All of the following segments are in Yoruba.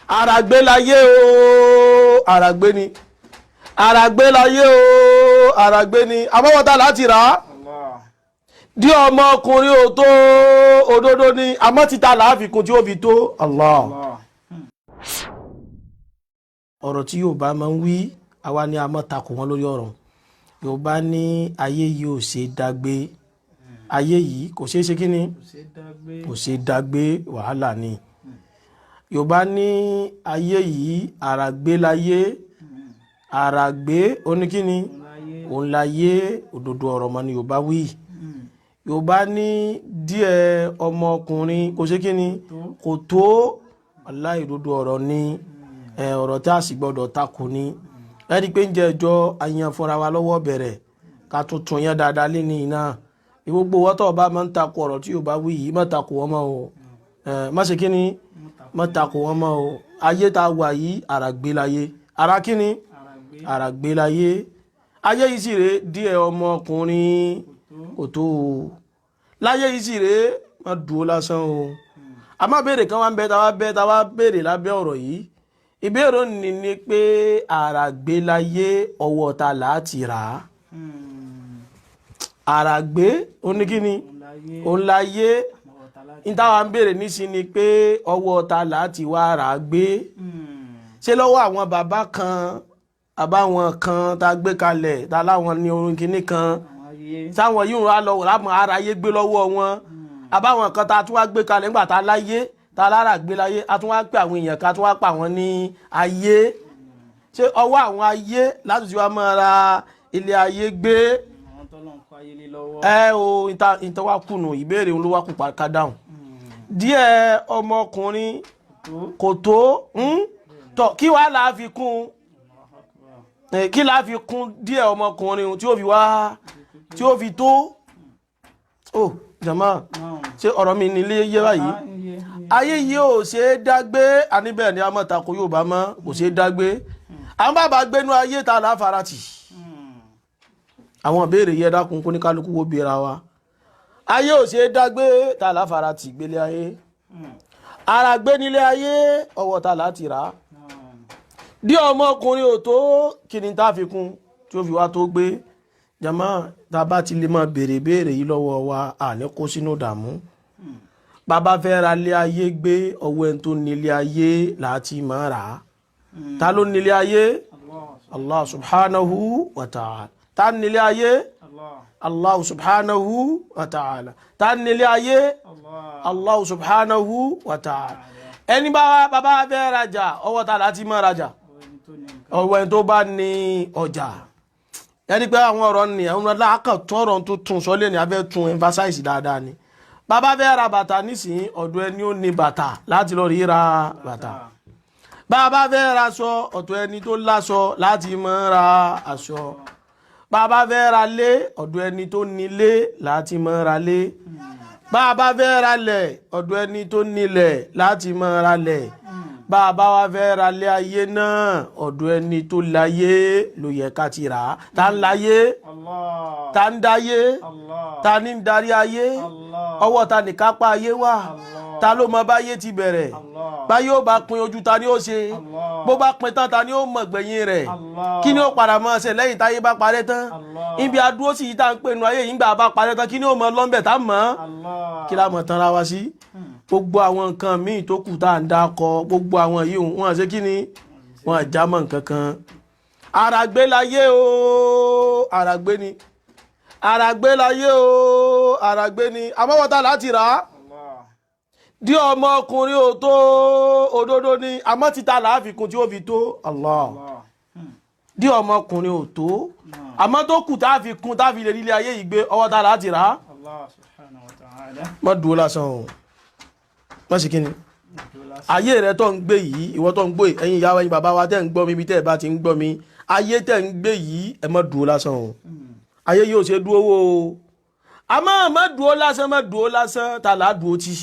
Àràgbé láyé o, àràgbé ni, àràgbé láyé o, àràgbé ni. Àmọ́wọ́ta láti rà á dí ọmọkùnrin ò tó, òdodo ni, àmọ́ títa làáfikún tí ó fi tó Allah. Ọ̀rọ̀ tí Yorùbá máa ń wí, àwa ni a máa takò wọn lórí ọ̀rọ̀. Yorùbá ní ayé yìí ò ṣe dágbé, ayé yìí kò ṣeé ṣe kí ni, kò ṣe dágbé, wàhálà ni. Yorùbá ní ayé yìí àràgbé láyé, àràgbé oníkíni òun láyé. Òdodo ọ̀rọ̀ mọ́ ni Yorùbá wí. Yorùbá ní díẹ̀ ọmọkùnrin kò ṣe kíni, kò tó. Aláì, òdodo ọ̀rọ̀ ni, ọ̀rọ̀ tí a sì gbọ́dọ̀ takò ni. Ẹni pé ń jẹ́ ẹjọ́ ayan fúnra wa lọ́wọ́ bẹ̀rẹ̀ ká tuntun yẹn dáadáa lé ní iná. Gbogbo wọ́tọ̀ ọba máa ń takò ọ̀rọ̀ tí Yorùbá wí yìí, má takò wọn mọ́ o. Má ṣe kíni, má takò wọn mọ́ o. Ayé tá a wà yìí, àràgbé láyé, ara kíni, àràgbé láyé. Ayé yìí sì rèé, díẹ̀ ọmọkùnrin kò tó o. Láyé yìí sì rèé, má dúró lásán o. Àmọ́ béèrè kan wá ń bẹ tá wá béèrè lábẹ́ ọ̀rọ̀ yìí. Ìbéèrè ní ni pé àràgbé láyé, ọwọ́ ta láti rà á? Àràgbé oníkíni òun láyé. Ní táwa ń béèrè nísìn ni pé ọwọ́ ta láti wá rà á gbé? Ṣé lọ́wọ́ àwọn bàbá kan àbáwọn kan tá a gbé kalẹ̀, tá láwọn ní orun kìíní kan, táwọn yìí wá lọ lámọ̀ ara ayé gbé lọ́wọ́ wọn, àbáwọn kan tá a tún wá gbé kalẹ̀ nígbà tá a láyé, tá a lára gbé láyé, a tún wá pè àwọn èèyàn kan, a tún wá pa àwọn ní ayé? Ṣé ọwọ́ àwọn ayé láti tí wàá máa ra ilé ayé gbé? Ẹ o, ìta wá kùnù ìbéèrè òun ló wá kù ká dáhùn. Díẹ̀ ọmọkùnrin kò tó tọ, kí wàá là á fi kún? Kí là á fi kún díẹ̀ ọmọkùnrin tí ó fi wá, tí ó fi tó? Ó jàmá, ṣé ọ̀rọ̀ mi nílé yé báyìí? Ayé yìí ò ṣe é dágbé. Àníbẹ̀ ni a mọ̀ tako Yorùbá mọ́, kò ṣe é dágbé. Àwọn bàbá gbénú ayé ta là á farati. Àwọn ìbéèrè yẹ, dákun, kó ní kálukú wo bèèrè wa. Ayé ò ṣe é dágbé, ta là á farati gbélé ayé? Ara gbé nílé ayé, ọwọ́ ta là á ti rà á? Dí ọmọkùnrin ò tó, kí ni tá a fi kún tí ó fi wá tó gbé? Jama, tá a bá ti lè máa béèrè béèrè yìí lọ́wọ́ wa, àní kó sínú ìdààmú. Bàbá fẹ́ ra lé ayé gbé, ọwọ́ ẹni tó nílé ayé láti máa rà á. Ta ló nílé ayé? Allah subhanahu wa ta'ala. Ta nílé ayé? Allah subhanahu wa ta'ala. Ta nílé ayé? Allah subhanahu wa ta'ala. Ẹni bá bàbá fẹ́ rajà, ọwọ́ ta láti máa rajà? Ọwọ́ ẹni tó bá ní ọjà. Ẹni pé àwọn ọ̀rọ̀ ni àwọn aláàkàn tún ọ̀rọ̀ tó tún sọ lé ní abẹ́ tún emphasize dáadáa ni. Bàbá fẹ́ ra bàtà nísìnyí, ọ̀dọ̀ ẹni ó ní bàtà láti lọ rí ra bàtà. Bàbá fẹ́ ra aṣọ, ọ̀dọ̀ ẹni tó láṣọ láti máa ra aṣọ. Bàbá fẹ́ ra lé, ọ̀dọ̀ ẹni tó nílé láti máa ra lé. Bàbá fẹ́ ra lẹ̀, ọ̀dọ̀ ẹni tó nílẹ̀ láti máa ra lẹ̀. Bàbá wa fẹ́ ra lé ayé náà, ọ̀dọ̀ ẹni tó láyé ló yẹ ká ti rà á. Ta ń láyé? Ta ń dáyé? Ta ní ń darí ayé? Ọwọ́ ta ní kápá ayé wà? Ta ló mọ báyé ti bẹ̀rẹ̀? Báyé ó bá pin, ojú ta ni ó ṣe? Bó bá pin tán, ta ni ó mọ̀ gbẹ̀yìn rẹ̀? Kí ni ó padà mọ́ ṣe lẹ́yìn táyé bá parẹ́ tán? Ibi adúró sì yìí tá à ń pè nu ayé yìí ń gbà bá parẹ́ tán, kí ni ó mọ lọ́nbẹ̀ tá mọ̀? Kí la mọ̀ tanra wa sí? Gbogbo àwọn nǹkan míì tó kù tá à ń dákọ, gbogbo àwọn yìí, wọn ṣe kí ni, wọn já mọ́ nǹkan kan. Àràgbé láyé o, àràgbé ni, àràgbé láyé o, àràgbé ni. Àmọ́wọ́ta láti rà á? Dí ọmọkùnrin ò tó, òdodo ni, àmọ́ títa làáfikún tí ó fi tó Allah. Dí ọmọkùnrin ò tó, àmọ́ tó kù tá a fi kún, tá a fi lè rí ilé ayé yìí gbé, ọwọ́ ta láti rà á? Allah subhanahu wa ta'ala. Má dúró lásán o, má ṣe kí ni ayé rẹ tó ń gbé yìí, ìwọ tó ń gbé, ẹ̀yin ìyá wa, ẹ̀yin bàbá wa tẹ́ ń gbọ́ mi, ibi tẹ́ ẹ bá ti ń gbọ́ mi, ayé tẹ́ ń gbé yìí, ẹ má dúró lásán o. Ayé yóò ṣe dúró wò o, àmọ́ má dúró lásán, má dúró lásán. Ta là á dúró tì?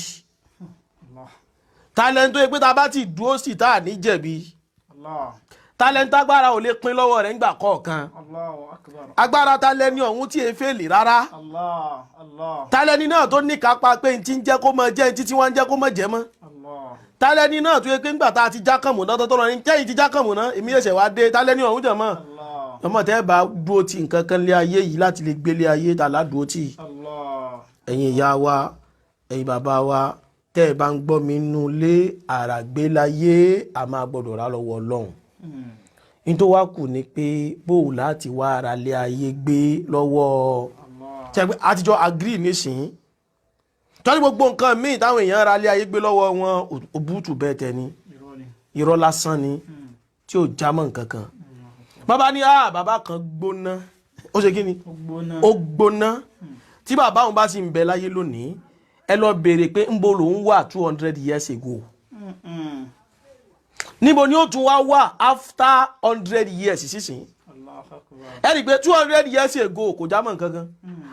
Allah. Ta lẹ́ni tó yẹ pé ta bá ti dúró sí, tá à ní jẹ̀bi? Allah. Ta lẹ́ni tágbára ò lè pín lọ́wọ́ rẹ̀ ńgbà kọ̀ọ̀kan? Allahu akbar. Agbára ta lẹ́ni ọ̀hún tí e fèlè rárá? Allah. Allah. Ta lẹ́ni náà tó ní kápá pé n ti ń jẹ́ kó mọ jẹ́, n ti tí wọ́n ń jẹ́ kó mọ jẹ́ mọ́? Allah. Tálẹ́ni náà tó yẹ pé ńgbà tá a ti jákàmù náà tọ́tọ́ lọ ní kẹ́yìn ti jákàmù náà, èmi ẹ̀ṣẹ̀ wá dé. Tálẹ́ni ọ̀hún, jẹ̀mọ́? Allah. Ọmọ tẹ́ bá dúró ti nǹkan kan lé ayé yìí láti lè gbélé ayé tà ládùúró tì. Allah. Ẹ̀yin ìyá wa, ẹ̀yin bàbá wa, tẹ́ ẹ bá ń gbọ́ mi nú lé àràgbélayé, a máa gbọ́dọ̀ rà lọ́wọ́ Ọlọ́run. Ní tó wá kù ni pé bóò láti wá ara lé ayé gbé lọ́wọ́ Allah. Ṣe pé àtijọ́ agree nísìnyí, tọ́jú gbogbo nǹkan míì táwọn èèyàn ra lé ayé gbé lọ́wọ́ wọn, òbútù bẹ́ẹ̀ tẹ ni. Irọ́ ni. Irọ́ lásán ni tí ò já mọ́ nǹkan kan. Bàbá ní, ah, bàbá kan gbóná, ó ṣe kí ni? Ó gbóná. Ó gbóná. Tí bàbá òun bá sì ń bẹ láyé lónìí, ẹ lọ béèrè pé ńbo lòun wà 200 years ago, níbo ni ó tún wá wà after 100 years sísìn. Allahu akbar. Ẹ rí i pé 200 years ago kò já mọ́ nǹkan kan.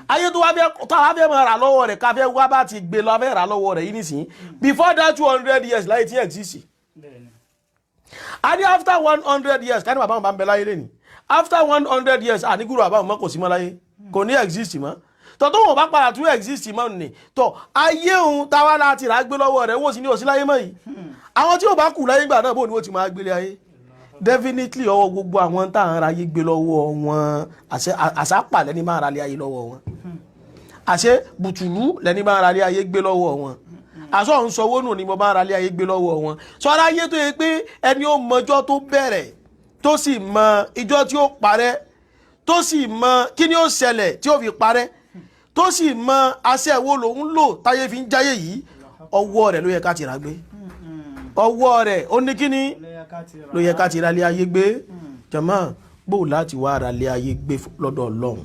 Ayé tó wá fẹ́ tó wá fẹ́ máa rà lọ́wọ́ rẹ̀, ká fẹ́ wá bá ti gbé lọ fẹ́ rà lọ́wọ́ rẹ̀ yìí nísìnyí, before that 200 years láyé tí exist. Bẹ́ẹ̀ni. A ní after 100 years, ká ní bàbá wọn bá ń bẹ láyé lẹ́nu after 100 years, àníkúrò bàbá wọn mọ́, kò sí mọ́ láyé, kò ní exist mọ́. Tọ́ tó wọn bá padà tún exist mọ́ ni tọ́ ayé òun táwa láti rà á gbé lọ́wọ́ rẹ̀, wọ́n sì ní òsí láyé mọ́ yìí. Àwọn tí ò bá kù láyé gbà náà, bó ni wọ́n ti máa gbélé ayé? Definitely, ọwọ́ gbogbo àwọn tá à ń ra ayé gbé lọ́wọ́ wọn, àṣàpà lẹ́ni máa ra lé ayé lọ́wọ́ wọn, àṣẹ bùtùlù lẹ́ni máa ra lé ayé gbé lọ́wọ́ wọn, àṣọ ń sọwọ́ nù ni mo máa ra lé ayé gbé lọ́wọ́ wọn. Sọ́ra ayé tó yẹ pé ẹni ó mọjọ́ tó bẹ̀rẹ̀, tó sì mọ ìjọ tí ó parẹ́, tó sì mọ kí ni ó ṣẹlẹ̀ tí ó fi parẹ́, tó sì mọ aṣẹ wo lòun lò táyé fi ń jáyé yìí, ọwọ́ rẹ̀ ló yẹ ká ti rà gbé. Ọwọ́ rẹ̀ ó ní kíní ló yẹ ká ti ra lé ayé gbé. Jàmá, bó láti wá ra lé ayé gbé lọ́dọ̀ Ọlọ́run?